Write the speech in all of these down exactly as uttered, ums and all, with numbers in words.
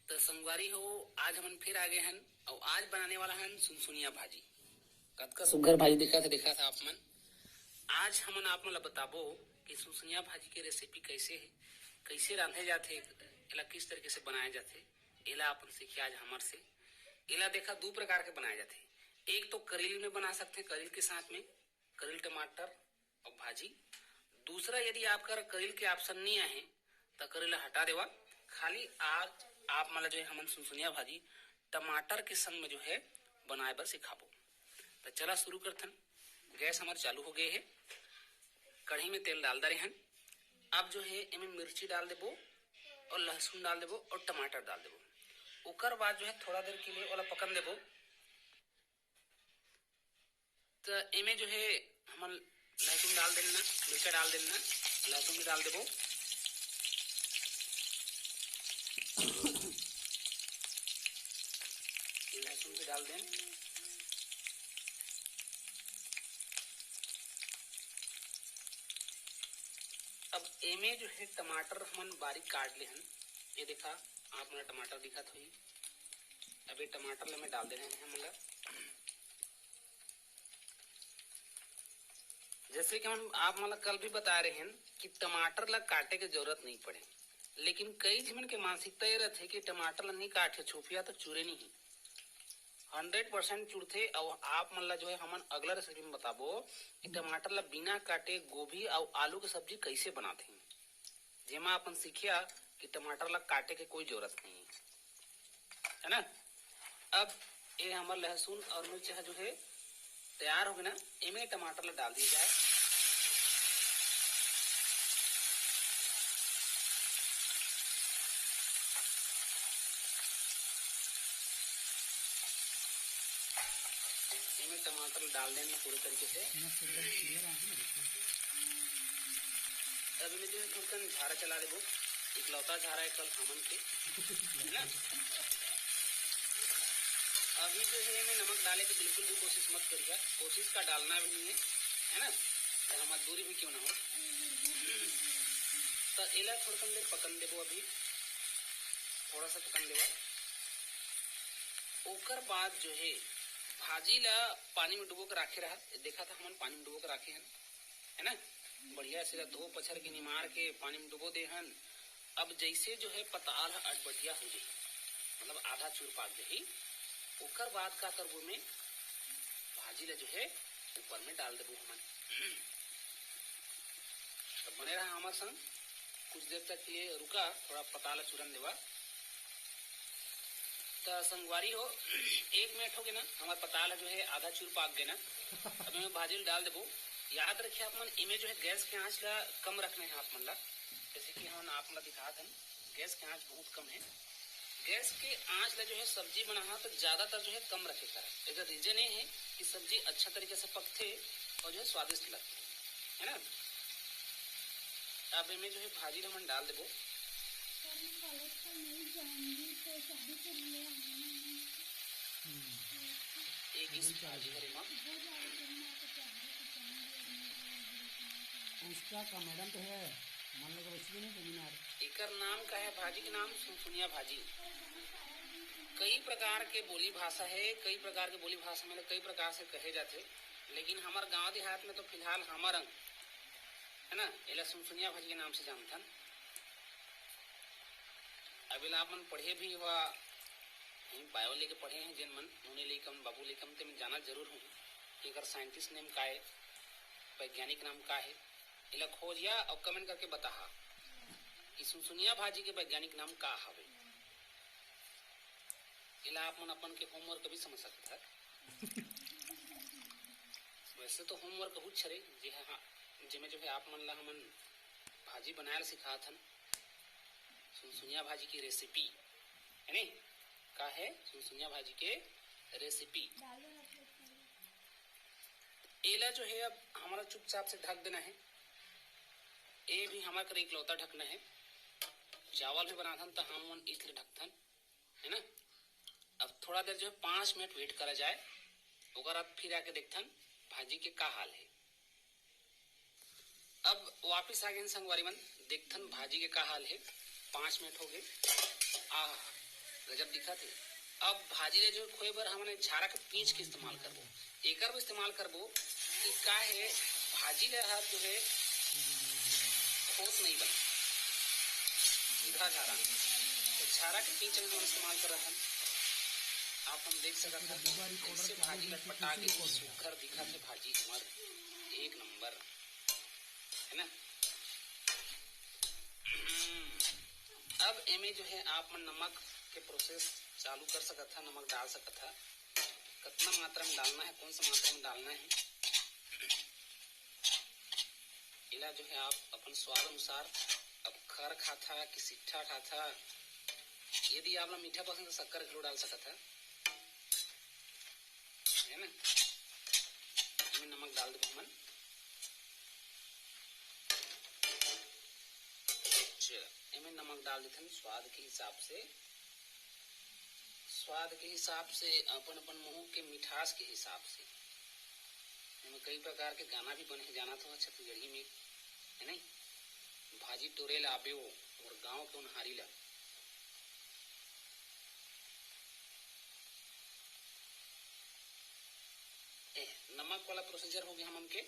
त संगवारी हो, आज हमन फिर आ गे हन अउ आज बनाने वाला हन सुनसुनिया भाजी। कतका सुग्घर भाजी दिखत हे, देखत हे आप मन। आज हमन आप मन ला बताबो कि सुनसुनिया भाजी के रेसिपी कइसे हे, कइसे रांधे जाथे, एला किस तरीके से बनाए जाथे, एला अपन सीखे आज हमर से। एला देखा, दू प्रकार के बनाए जाथे। एक तो करील में बना सकथे, करील के साथ में करील टमाटर अउ भाजी। दूसरा, यदि आप कर करील के ऑप्शन नइ आहे, त करील ला हटा देवा। खाली आज आप मन ला जो है हमन सुनसुनिया भाजी टमाटर के संग में जो है बनाए बर सिखाबो। त चला शुरू करथन। गैस हमर चालू हो गए हे। कढ़ाई में तेल डाल दे रहे हन। अब जो है एमे मिर्ची डाल देबो अउ लहसुन डाल देबो अउ टमाटर डाल देबो। ओकर बाद जो है थोड़ा देर के लिए ओला पकन देबो। त एमे जो है हमन लहसुन डाल देना, मिर्चा डाल देना, लहसुन भी डाल देबो। लहसुन भी डाल देन। अब एमे जो है टमाटर हमन बारीक काट ले हन। ये देखा, आप मन ला टमाटर दिखत होही। अब ये टमाटर ला मैं डाल दे रहे हैं हमन ला। जैसे कि हम आप मन ला कल भी बता रहे हैं कि टमाटर ला काटे के जरूरत नहीं पड़े, लेकिन कई झन के मानसिकता ये रहथे कि टमाटर ला नहीं काटे, छुपिया तो चूरे नहीं। हंड्रेड परसेंट चुरथे। अउ आप मन ला जो है हमन अगला रेसिपी में बताबो कि टमाटर ला बिना काटे गोभी अउ आलू के सब्जी कइसे बनाथे, जेमा अपन सीखिया कि टमाटर ला काटे के कोई जरूरत नहीं है, है ना। अब ये हमर लहसुन अउ मिर्च ह जो है तैयार हो गए ना, एमे टमाटर ला डाल दिया जाए। एमे टमाटर डाल देंगे पूरे तरीके से। मस्त एकदम क्लियर आ रहा है। अब एमे जो है थोड़ा झारा चला देबो, इकलौता झारा है कल हमन के, है ना। अभी जो है एमे नमक डाले के बिल्कुल भी कोशिश मत करिहा, कोशिश का डालना भी नहीं है, है ना, चाहे मजबूरी भी क्यों ना हो। तो एला थोड़ा देर पकन देबो, अभी थोड़ा सा पकन देबो। ओकर बाद जो है भाजी ला पानी में डुबो के राखे रहा, देखा था हमन पानी में डुबो के राखे हन, है ना। बढ़िया से धो पछर के निमार के पानी में डुबो दे हन। अब जैसे जो है पताल ह अटबटिया हो जाही, मतलब आधा चूर पाक जाही, ओकर बाद का करबो में भाजी ला जो है ऊपर में डाल देबो हमन। तो बने रहा हमर संग, कुछ देर तक के लिए रुका, थोड़ा पताल चूरन देवा। त संगवारी हो, एक मिनट हो गए ना, हमार पताल जो है आधा चूर पाक गए ना। अब मैं भाजी ल डाल देबो। याद रखिए आप मन, इमे जो है गैस के आंच ला कम रखना है आप मन ला। जैसे कि हम आप मन ला दिखात हन, गैस के आंच बहुत कम है। गैस के आंच ला जो है सब्जी बनाहा तो ज्यादातर जो है कम रखे करा। एकर रीजन ये है कि सब्जी अच्छा तरीके से पकथे और जो है स्वादिष्ट लगथे, है ना। अब इमे जो है भाजी ला हमन डाल देबो। सर, मैं कॉलेज का नहीं जाऊंगी, तो शादी के लिए आना है। हम्म। एक इस भाजी करे मा। वो जा रही है, मैं तो तैयारी तो जाऊंगी और मैं तो उसका का मैडम तो है, मन लगा वैसे भी नहीं सेमिनार। एकर नाम का है भाजी के नाम सुनसुनिया भाजी। कई प्रकार के बोली भाषा है, कई प्रकार के बोली भाषा में कई प्रकार से कहे जाथे, लेकिन हमार गांव देहात में तो फिलहाल हमर अंग है ना, एला सुनसुनिया भाजी के नाम से जानथन। अब एला आप मन पढ़े भी हुआ, बायो लेके पढ़े हैं जेन मन, नोनी लइका मन, बाबू लइका मन, ते मन जाना जरूर होही कि एकर साइंटिस्ट नेम का है, वैज्ञानिक नाम का है। एला खोजिया और कमेंट करके बताहा कि सुनसुनिया भाजी के वैज्ञानिक नाम का हवे। एला आप मन अपन के होमवर्क भी समझ सकत हव। वैसे तो होमवर्क बहुत छरे, जे हा, जेमे जो है आप मन ला हमन भाजी बनाए ला सिखात हन। सुनसुनिया भाजी की रेसिपी, है नी? का है? सुनसुनिया भाजी के रेसिपी। एला जो है अब हमारा चुपचाप से ढक देना है। ये भी हमारे कर इकलौता ढकना है। चावल भी बनाथन त हम मन इसलिए ढकथन, है ना। अब थोड़ा देर जो है पाँच मिनट वेट करा जाए, ओकर बाद फिर आके देखथन भाजी के का हाल है। अब वापिस आ गए संगवारी मन, देखथन भाजी के का हाल है। पाँच मिनट हो गए। आह, गजब दिखत हे। अब भाजी ला जो हे खोए बर हमन झारा के पींच के इस्तेमाल करबो। एकर भी इस्तेमाल करबो कि का हे, भाजी ला हर जो हे खोत नहीं बने, सीधा झारा। तो झारा के पींच में हम इस्तेमाल करत हन। आप हम देख सकत हन, कैसे भाजी लटपटा के सुघर दिखत हे भाजी हमर, एक नंबर, है ना? अब एमे जो है आप मन नमक के प्रोसेस चालू कर सकत हा, नमक डाल सकत हा। कितना मात्रा में डालना है, कौन सा मात्रा में डालना है, इला जो है आप अपन स्वाद अनुसार, अब खर खाता कि सिट्ठा खाता, यदि आप ला मीठा पसंद है तो शक्कर घलो डाल सकत हा, है ना? एमे नमक डाल देबो हमन। चला, एमे नमक डाल देथन स्वाद के हिसाब से। स्वाद के हिसाब से, अपन अपन मुंह के मिठास के हिसाब से। एमे कई प्रकार के गाना भी बने हे, जाना तो है छत्तीसगढ़ी में, है नहीं? भाजी टोरे ला आबे वो, मोर गांव के उनहारी ला। ए, नमक वाला प्रोसीजर हो गया हमन के।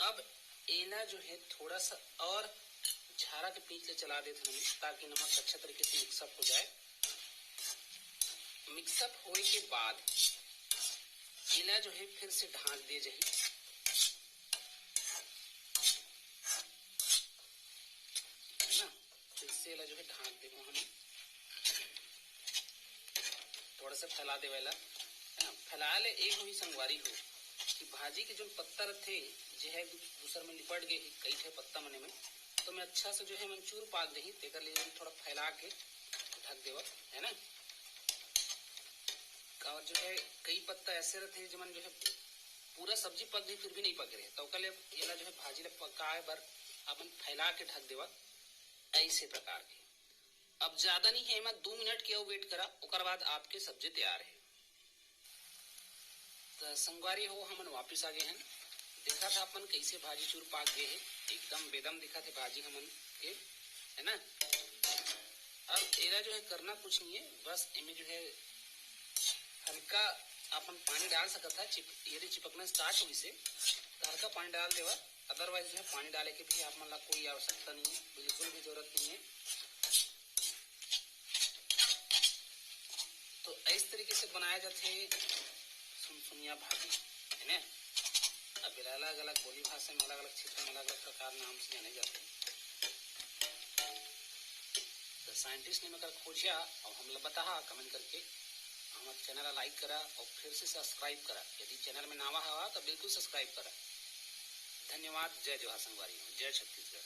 अब एला जो है थोड़ा सा और झारा के पींच ले चला देत हन, ताकि नमक अच्छा तरीके से मिक्सअप हो जाए। मिक्सअप होए के बाद एला जो है फिर से ढांक दे जाही, है ना? फिर से एला जो है ढांक देबो हम, थोड़ा सा फैला देवे ला, है ना? फैला ले, एक होही संगवारी हो कि भाजी के जो पत्ता रथे, जे है दू-, दूसर में लिपट गए ही कई ठे पत्ता मने में, तो मैं अच्छा से जो है मंचूर पाक दही, तेकर लिए थोड़ा फैला के ढक देवा, है ना? और जो है कई पत्ता ऐसे रथे, जो मन जो है पूरा सब्जी पक गई फिर भी नहीं पक रहे, तो ओकर लिए एला जो है भाजी ला पकाए बर अपन फैला के ढक देवा, ऐसे प्रकार के। अब ज्यादा नहीं है, एमा दो मिनट के अउ वेट करा, ओकर बाद आपके सब्जी तैयार है। तो संगवारी हो, हमन वापिस आ गए हैं। देखा था अपन कैसे भाजी चूर पाक गए है, एकदम बेदम दिखा थे भाजी हमन के, है ना? अब एला जो है करना कुछ नहीं है, बस एमे जो है हल्का अपन पानी डाल सकत है। चिप-, यदि चिपकना स्टार्ट हो इसे तो हल्का पानी डाल देवा, अदरवाइज जो है पानी डाले के भी आप मन ला कोई आवश्यकता नहीं है, बिल्कुल भी जरूरत नहीं है। तो इस तरीके से बनाया जाते हैं सुनसुनिया भाजी, है ना? अब एला अलग-अलग बोली भाषा में, अलग-अलग क्षेत्र में, अलग-अलग प्रकार नाम से जाने जाते हैं। तो साइंटिस्ट ने मकर खोजिया और हमला बताहा कमेंट करके। हमारे चैनल ला लाइक करा और फिर से सब्सक्राइब करा। यदि चैनल में नवा हवा तो बिल्कुल सब्सक्राइब करा। धन्यवाद। जय जोहार संगवारी हो, जय छत्तीसगढ़।